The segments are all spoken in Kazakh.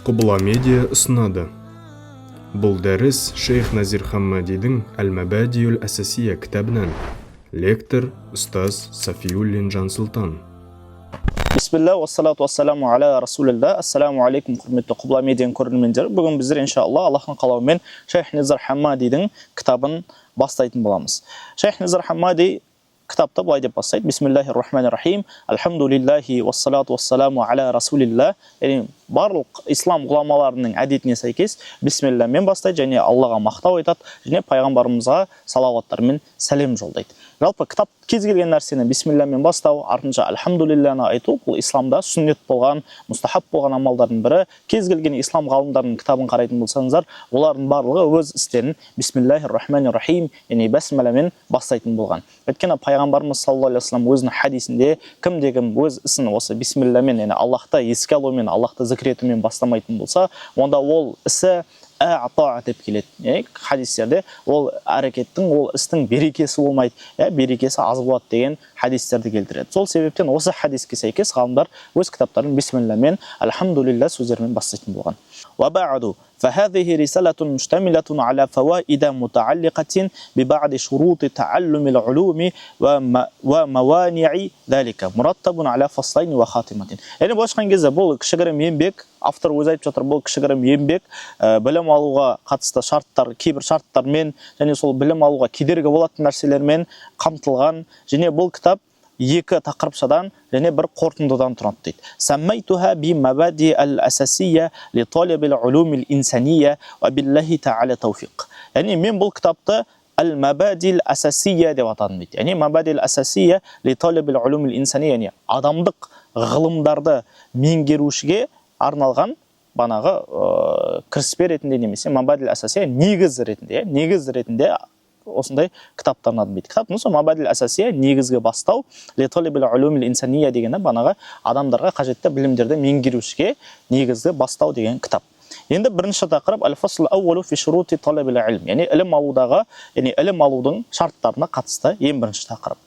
Құбыла Медиа ұсынады. Бұл дәріс шейх Назир Хаммадидің Әл-Мәбадиул Әсасия кітабынан. Лектор ұстаз Сафиуллин Жансұлтан. Бисмилля, уассалату уассаламу аля расулилля. Ассаламу алейкум, құрметті Құбыла Медианың көрермендері. Бүгін біздер, иншалла, Аллахтың қалауымен шейх Низар Хаммадидің кітабын бастайтын боламыз. Шейх Низар Хаммади кітапты былай деп бастайды: Бисмиллахи рахмани рахим, альхамдулиллахи, уассалату уассаламу аля расулилля. Яғни барлық ислам ғұламаларының әдетіне сәйкес бисмиллямен бастайды және Аллаға мақтау айтады және пайғамбарымызға салауаттармен сәлем жолдайды. Жалпы кітап, кез келген нәрсені бисмиллямен бастау, артынша альхамдулилланы айту, бұл исламда сүннет болған, мұстахаб болған амалдардың бірі. Кез келген ислам ғалымдарының кітабын қарайтын болсаңыздар, олардың барлығы өз істерін бисмиллахи рахмани рахим, яғни бәсмәләмен бастайтын болған. Өйткені пайғамбарымыз саллаллаху алейхи вассалам өзінің хадисінде: кімде кім өз ісін осы бисмиллямен, яғни Аллахты еске алумен, Аллахты зікір етумен бастамайтын болса, онда ол ісі әта деп келеді. Яғни хадистерде ол әрекеттің, ол істің берекесі болмайды, иә, берекесі аз болады деген хадистерді келтіреді. Сол себептен осы хадиске сәйкес ғалымдар өз кітаптарын бисмиллямен, альхамдулилля сөздерімен бастайтын болған. وبعد فهذه رسالة مشتملة على فوائد متعلقة ببعض شروط تعلم العلوم وموانع ذلك، مرتب على فصلين وخاتمة. Яғни былайша айтқан кезде, бұл кішігірім еңбек, автор өзі айтып жатыр, бұл кішігірім еңбек білім алуға қатысты шарттар, кейбір шарттармен және сол білім алуға кедергі болатын нәрселермен қамтылған және бұл кітап екі тақырыпшадан және бір қорытындыдан тұрады дейді. سميتها بمبادئ الأساسية لطالب العلوم الإنسانية وبالله تعالى توفيق. Яғни мен бұл кітапты әл-мабадил асасия деп атадым дейді. Яғни мабадил асасия ли талибил улумил инсания, яғни адамдық ғылымдарды меңгерушіге арналған банағы кіріспе ретінде немесе мабадил асасия негіз ретінде, иә, негіз ретінде осындай кітапты арнадым дейді. Кітаптың сол мабадил асасия, негізгі бастау, ли талибил улумил инсания дегені банағы адамдарға қажетті білімдерді меңгерушіге негізгі бастау деген кітап. Енді бірінші тақырып: әл фасл ауалу фи шурути талабил илм, яғни ілім алудағы, яғни ілім алудың шарттарына қатысты ең бірінші тақырып.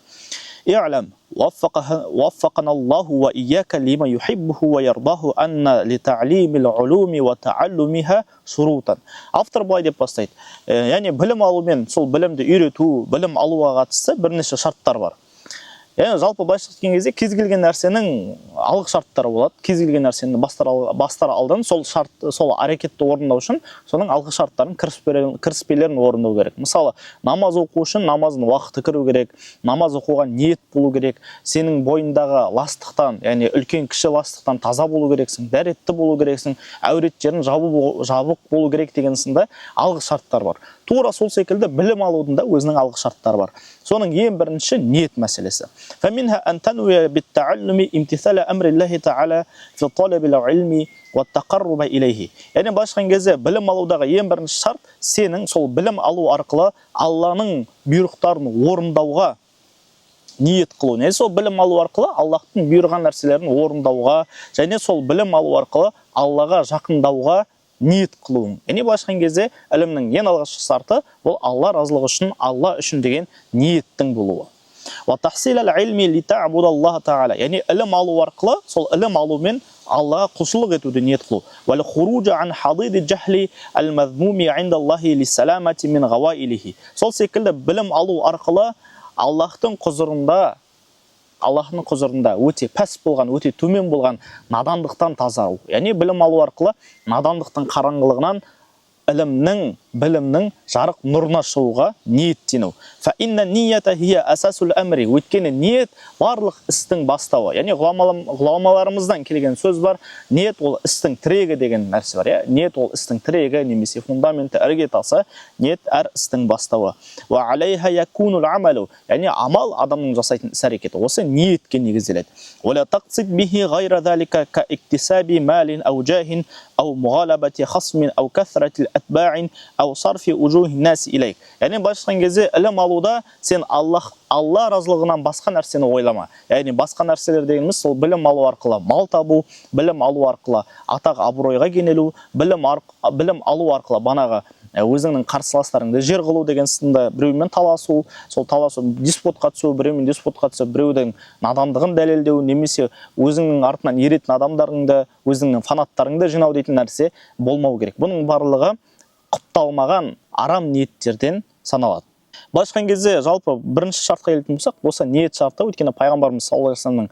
اعلم وفقنا الله وإياك لما يحبه ويرضاه أن لتعليم العلوم وتعلمها شروطا. Автор былай деп бастайды. Яғни білім алу мен сол білімді үйрету, білім алуға қатысты бірнеше шарттар бар. Яғни жалпы былайша айтқан кезде, кез келген нәрсенің алғы шарттары болады. Кез келген нәрсені бастар алдын сол шарт, сол әрекетті орындау үшін соның алғы шарттарын, кіріспелерін орындау керек. Мысалы, намаз оқу үшін намаздың уақыты кіру керек, намаз оқуға ниет болу керек, сенің бойындағы ластықтан, яғни үлкен кіші ластықтан таза болу керексің, дәретті болу керексің, әурет жерін жабық болу керек деген сынды алғы шарттар бар. Тура сол секілді білім алудың да өзінің алғы шарттары бар. Соның ең бірінші ниет мәселесі. فمنها أن تنوي بالتعلم امتثال أمر الله تعالى في طلب العلم والتقرب إليه. Яғни былайша айтқан кезде, білім алудағы ең бірінші шарт сенің сол білім алу арқылы Алланың бұйрықтарын орындауға ниет қылу. Яғни сол білім алу арқылы Аллахтың бұйырған нәрселерін орындауға және сол білім алу арқылы Аллаға жақындауға ниет қылуың. Яғни былайша айтқан кезде, ілімнің ең алғашқы шарты бұл Алла разылығы үшін, Алла үшін деген ниеттің болуы. وتحصيل العلم لتعبد الله تعالى. Яғни ілім алу арқылы сол ілім алумен Аллаға құлшылық етуді ниет қылу. والخروج عن حضيض الجهل المذموم عند الله للسلامة من غوائله. Сол секілді білім алу арқылы Аллахтың құзырында өте пәс болған, өте төмен болған надандықтан тазару. Яғни білім алу арқылы надандықтың қараңғылығынан ілімнің, білімнің жарық нұрына шығуға ниеттену. فإن النية هي أساس الأمر. Өйткені ниет барлық істің бастауы. Яғни ғұламаларымыздан келген сөз бар. Ниет ол істің тірегі деген нәрсе бар, иә? Ниет ол істің тірегі немесе фундаменті, іргетасы. Ниет әр істің бастауы. وعليها يكون العمل. Яғни амал, адамның жасайтын іс әрекеті осы ниетке негізделеді. ولا تقصد به غير ذلك كاكتساب مال أو جاه أو مغالبة خصم أو كثرة الأتباع أو صرف وجوه الناس إليك. Яғни былайша айтқан кезде, ілім алуда сен Алла разылығынан басқа нәрсені ойлама. Яғни басқа нәрселер дегеніміз сол білім алу арқылы мал табу, білім алу арқылы атақ абыройға кенелу, білім алу арқылы банағы Өзіңнің қарсыластарыңды жер қылу деген сынды, біреумен таласу, сол таласу, диспутқа түсу, біреумен диспутқа түсіп, біреудің надандығын дәлелдеу немесе өзіңнің артынан еретін адамдарыңды, өзіңнің фанаттарыңды жинау дейтін нәрсе болмау керек. Бұның барлығы құпталмаған арам ниеттерден саналады. Былайша айтқан кезде, жалпы бірінші шартқа келетін болсақ, осы ниет шарты. Өйткені пайғамбарымыз саллаллаху алейхи вассаламның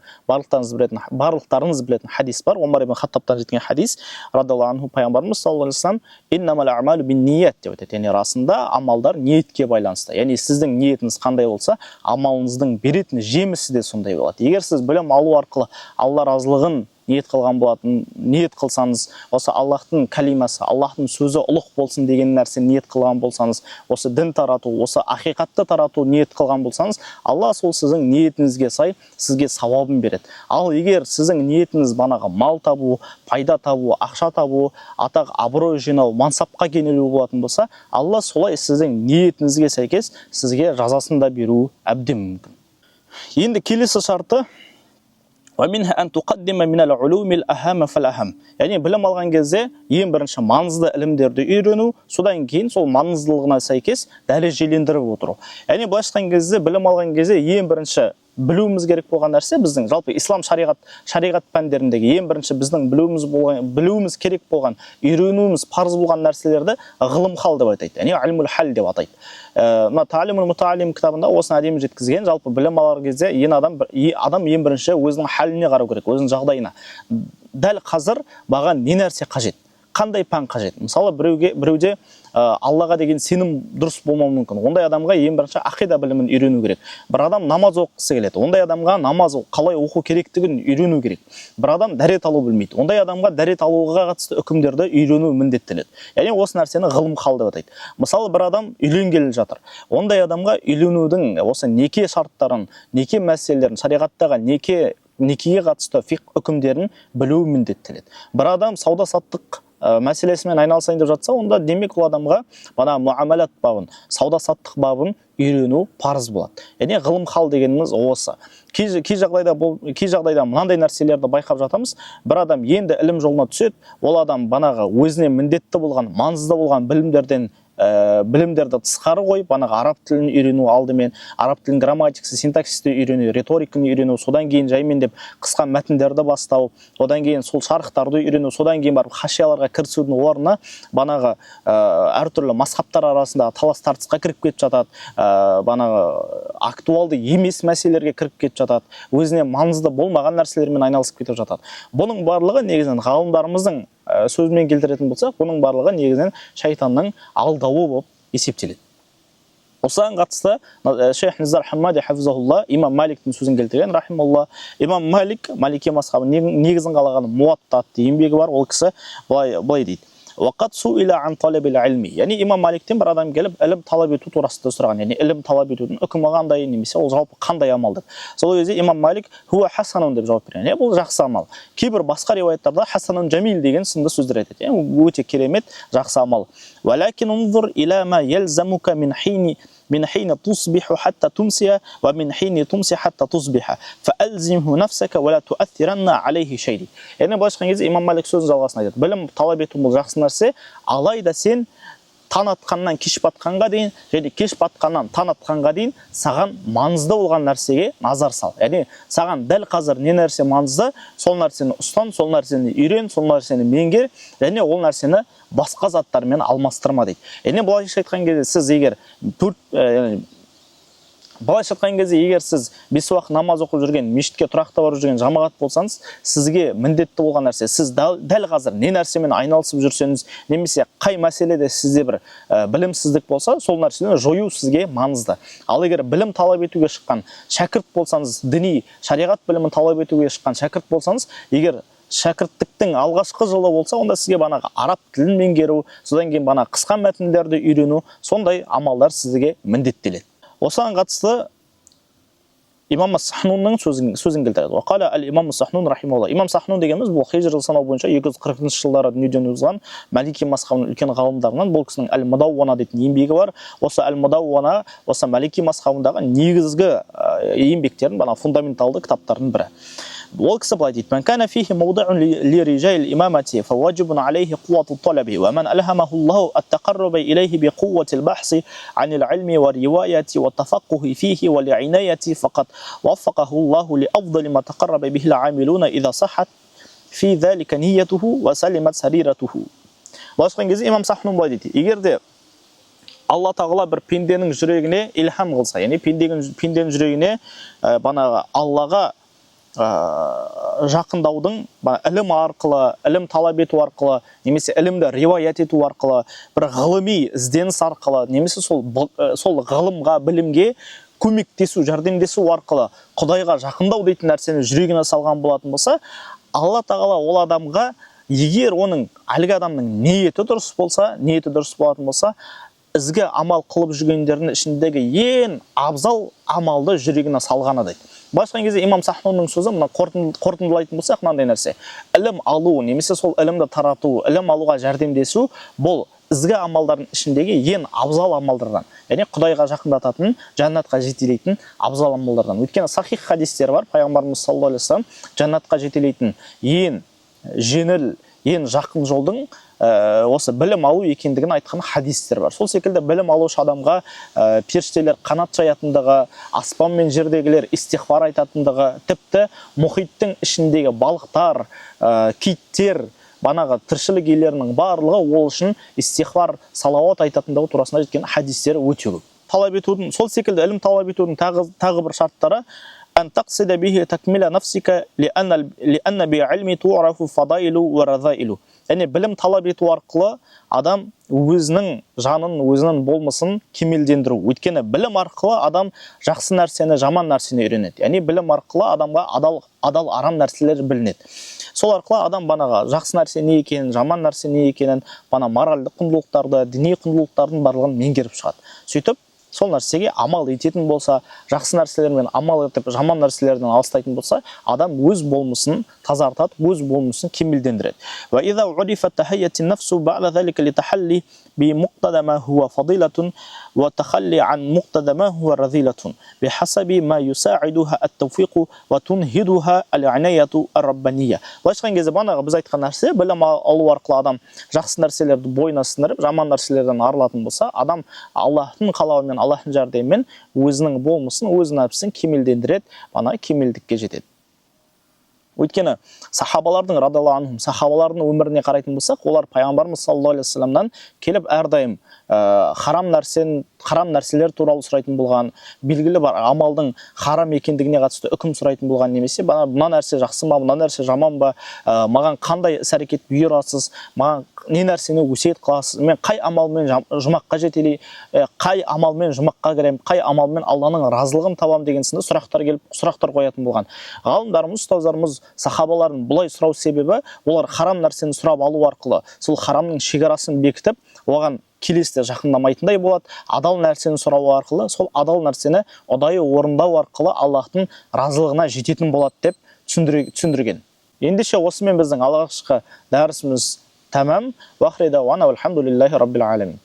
барлықтарыңыз білетін хадис бар, Омар ибн Хаттабтан жеткен хадис радиаллаху анху. Пайғамбарымыз саллаллаху алейхи вассалам: «Иннамал а'малу бинният» деп айтады, яғни расында амалдар ниетке байланысты. Яғни сіздің ниетіңіз қандай болса, амалыңыздың беретін жемісі де сондай болады. Егер сіз білім алу арқылы Алла разылығын ниет қылған болатын, ниет қылсаңыз, осы Аллахтың калимасы, Аллахтың сөзі ұлық болсын деген нәрсе ниет қылған болсаңыз, осы дін тарату, осы ақиқатты тарату ниет қылған болсаңыз, Алла сол сіздің ниетіңізге сай сізге сауабын береді. Ал егер сіздің ниетіңіз банағы мал табу, пайда табу, ақша табу, атақ абырой жинау, мансапқа кенелу болатын болса, Алла солай сіздің ниетіңізге сәйкес сізге жазасын да беруі әбден мүмкін. Енді келесі шарты: ومنها أن تقدم من العلوم الأهم فالأهم. Яғни білім алған кезде ең бірінші маңызды ілімдерді үйрену, содан кейін сол маңыздылығына сәйкес дәрежелендіріп отыру. Яғни былайша айтқан кезде, білім алған кезде ең бірінші білуіміз керек болған нәрсе, біздің жалпы ислам шариғат пәндеріндегі ең бірінші біздің білуіміз керек болған, үйренуіміз парыз болған нәрселерді ғылым хал деп атайды, яғни илмул хал деп атайды. Мына Таалимул мутааллим кітабында осыны әдемі жеткізген. Жалпы білім алар кезде ең адам бір- адам ең бірінші өзінің халіне қарау керек, өзінің жағдайына. Дәл қазір маған не нәрсе қажет, қандай пән қажет? Мысалы, біреуде Аллаға деген сенім дұрыс болмауы мүмкін. Ондай адамға ең бірінші ақида білімін үйрену керек. Бір адам намаз оқығысы келеді. Ондай адамға намаз қалай оқу керектігін үйрену керек. Бір адам дәрет алу білмейді. Ондай адамға дәрет алуға қатысты үкімдерді үйрену міндеттеледі. Яғни осы нәрсені ғылым хал деп атайды. Мысалы, бір адам үйленгелі жатыр. Ондай адамға үйленудің осы неке шарттарын, неке мәселелерін, шариғаттағы некеге қатысты фиқһ үкімдерін білу міндеттеледі. Бір адам сауда саттық мәселесімен айналысайын деп жатса, онда демек ол адамға мына муамалат бабын, сауда саттық бабын үйрену парыз болады. Яғни ғылым хал дегеніміз осы. Кей жағдайда мынандай нәрселерді байқап жатамыз: бір адам енді ілім жолына түседі. Ол адам банағы өзіне міндетті болған, маңызды болған білімдерді тысқары қойып, банағы араб тілін үйрену, алдымен араб тілінің грамматикасы, синтаксисті үйрену, риториканы үйрену, содан кейін жаймен деп қысқа мәтіндерді бастау, одан кейін сол шархтарды үйрену, содан кейін барып хашияларға кірісудің орнына банағы әртүрлі мазхабтар арасындағы талас тартысқа кіріп кетіп жатады, банағы актуалды емес мәселелерге кіріп кетіп жатады, өзіне маңызды болмаған нәрселермен айналысып кетіп жатады. Бұның барлығы негізінен, ғалымдарымыздың сөзімен келтіретін болсақ, бұның барлығы негізінен шайтанның алдауы болып есептеледі. Осыған қатысты шейх Низар Хаммади хафизахулла имам Маликтің сөзін келтірген рахималла. Имам Малик, малики мазхабының негізін қалаған, Муатта атты еңбегі бар. Ол кісі былай дейді: «Уақат суила ан талабил илми». Яғни имам Маликтен бір адам келіп, ілім талап ету турасында сұраған, яғни ілім талап етудің үкімі қандай немесе ол жалпы қандай амал деп. Сол кезде имам Малик «хуа хасанун» деп жауап берген, яғни бұл жақсы амал. Кейбір басқа риуаяттарда «хасанун жамил» деген сынды сөздер айтады, яғни өте керемет, жақсы амал. «Уалакин унзур иля ма ялзамука من حين تصبح حتى تمسي ومن حين تمسي حتى تصبح فألزمه نفسك ولا تؤثرن عليه شيء». Яғни былайша айтқан кезде, имам Малик сөзінің жалғасын айтады: білім талап ету бұл жақсы нәрсе, алайда сен таң атқаннан кеш батқанға дейін және кеш батқаннан таң атқанға дейін саған маңызды болған нәрсеге назар сал. Яғни саған дәл қазір не нәрсе маңызды, сол нәрсені ұстан, сол нәрсені үйрен, сол нәрсені меңгер және ол нәрсені басқа заттармен алмастырма дейді. Яғни былайша айтқан кезде, сіз егер төрт яғни былайша айтқан кезде, егер сіз бес уақыт намаз оқып жүрген, мешітке тұрақты барып жүрген жамағат болсаңыз, сізге міндетті болған нәрсе, сіз дәл қазір не нәрсемен айналысып жүрсеңіз немесе қай мәселеде сізде бір білімсіздік болса, сол нәрсені жою сізге маңызды. Ал егер білім талап етуге шыққан шәкірт болсаңыз, діни шариғат білімін талап етуге шыққан шәкірт болсаңыз, егер шәкірттіктің алғашқы жылы болса, онда сізге банағы араб тілін меңгеру, содан кейін бана қысқа мәтіндерді үйрену, сондай амалдар сізге міндеттеледі. Осыған қатысты имам Сахнунның сөзін келтіреді. Уақала әл имам Сахнун рахималла. Имам Сахнун дегеніміз бұл хижр жыл санау бойынша 240 жылдары дүниеден озған Малики мазхабының үлкен ғалымдарынан. Бұл кісінің әл Мудауана дейтін еңбегі бар. Осы әл Мудауана осы Малики мазхабындағы негізгі еңбектердің, бана фундаменталды кітаптардың бірі. Ол кісі былай дейді: «Ман кана фихи мawди'ун ли риджалил имамати, фаваджибун алейхи қуату талаби, ва ман алхамаху Аллаху ат-тақарруба илейхи би қувватил бахси анил илми ва риваяти ва тафаққухи фихи ва ли'инаяти, фақад ваффақаху Аллаху ли афдали ма тақарраба бихи ал-амилуна иза сахат фи залика ниятуху ва салимат сариратуху». Былайша айтқан кезде, имам Сахнун былай дейді: егер де Алла Тағала бір пенденің жүрегіне илхам қылса, яғни пенденің жүрегіне банағы Аллаға жақындаудың ілім арқылы, ілім талап ету арқылы, немесе ілімді риуаят ету арқылы, бір ғылыми ізденіс арқылы, немесе сол ғылымға, білімге көмектесу, жәрдемдесу арқылы Құдайға жақындау дейтін нәрсені жүрегіне салған болатын болса, Алла Тағала ол адамға, егер оның, әлгі адамның ниеті дұрыс болса, ниеті дұрыс болатын болса, ізгі амал қылып жүргендердің ішіндегі ең абзал амалды жүрегіне салғаны дейді. Былайша айтқан кезде, имам Сахнунның сөзі мына қорытындылайтын болсақ, мынандай нәрсе: ілім алу немесе сол ілімді тарату, ілім алуға жәрдемдесу — бұл ізгі амалдардың ішіндегі ең абзал амалдардан, яғни Құдайға жақындататын, жәннатқа жетелейтін абзал амалдардан. Өйткені сахих хадистер бар, пайғамбарымыз саллаллаху алейхи вассалам жәннатқа жетелейтін ең жеңіл, ең жақын жолдың осы білім алу екендігін айтқан хадистер бар. Сол секілді білім алушы адамға періштелер қанат жаятындығы, аспан мен жердегілер истиғфар айтатындығы, тіпті мұхиттың ішіндегі балықтар, киттер, банағы тіршілік иелерінің барлығы ол үшін истиғфар, салауат айтатындығы турасында жеткен хадистер өте көп. Талап етудің, сол секілді ілім талап етудің тағы бір шарттары: أن تقصد به تكميل نفسك لأن بعلم تعرف فضائل ورذائل. Яғни білім талап ету арқылы адам өзінің жанын, өзінің болмысын кемелдендіру. Өйткені білім арқылы адам жақсы нәрсені, жаман нәрсені үйренеді. Яғни білім арқылы адамға адал, арам нәрселер білінеді. Сол арқылы адам банаға жақсы нәрсе не екенін, жаман нәрсе не екенін, бана моральдық құндылықтарды, діни құндылықтардың барлығын меңгеріп шығады. Сөйтіп сол нәрсеге амал ететін болса, жақсы нәрселермен амал етіп, жаман нәрселерден алыстайтын болса, адам өз болмысын тазартады, өз болмысын кемелдендіреді. وإذا عرفت تهيأت النفس بعد ذلك لتحلي بمقتضى ما هو فضيلة وتخلي عن مقتضى ما هو رذيلة بحسب ما يساعدها التوفيق وتنهضها العناية الربانية. Былайша айтқан кезде, бағанағы біз айтқан нәрсе: білім алу арқылы адам жақсы нәрселерді бойына сіңіріп, жаман нәрселерден арылатын болса, адам Аллахтың қалауымен, Аллахтың жәрдемімен өзінің болмысын, өз нәпсісін кемелдендіреді, ана кемелдікке жетеді. Өйткені сахабалардың, радиаллаху анхум, сахабалардың өміріне қарайтын болсақ, олар пайғамбарымыз саллаллаху алейхи уассаламнан келіп әрдайым харам нәрселер туралы сұрайтын болған, белгілі бір амалдың харам екендігіне қатысты үкім сұрайтын болған, немесе мына нәрсе жақсы ма, мына нәрсе жаман ба, маған қандай іс әрекет бұйырасыз, маған не нәрсені өсиет қыласыз, мен қай амалмен жұмаққа жетелей, қай амалмен жұмаққа кіремін, қай амалмен Алланың разылығын табамын деген сынды сұрақтар келіп, сұрақтар қоятын болған. Ғалымдарымыз, ұстаздарымыз сахабалардың бұлай сұрау себебі, олар харам нәрсені сұрап алу арқылы сол харамның шекарасын бекітіп, оған келесіде жақындамайтындай болады. Адал нәрсені сұрау арқылы сол адал нәрсені ұдайы орындау арқылы Аллахтың разылығына жететін болады деп түсіндірген. Ендеше, осымен біздің алғашқы дәрісіміз тәмам. Уахри дауана, альхамдулиллахи раббил аламин.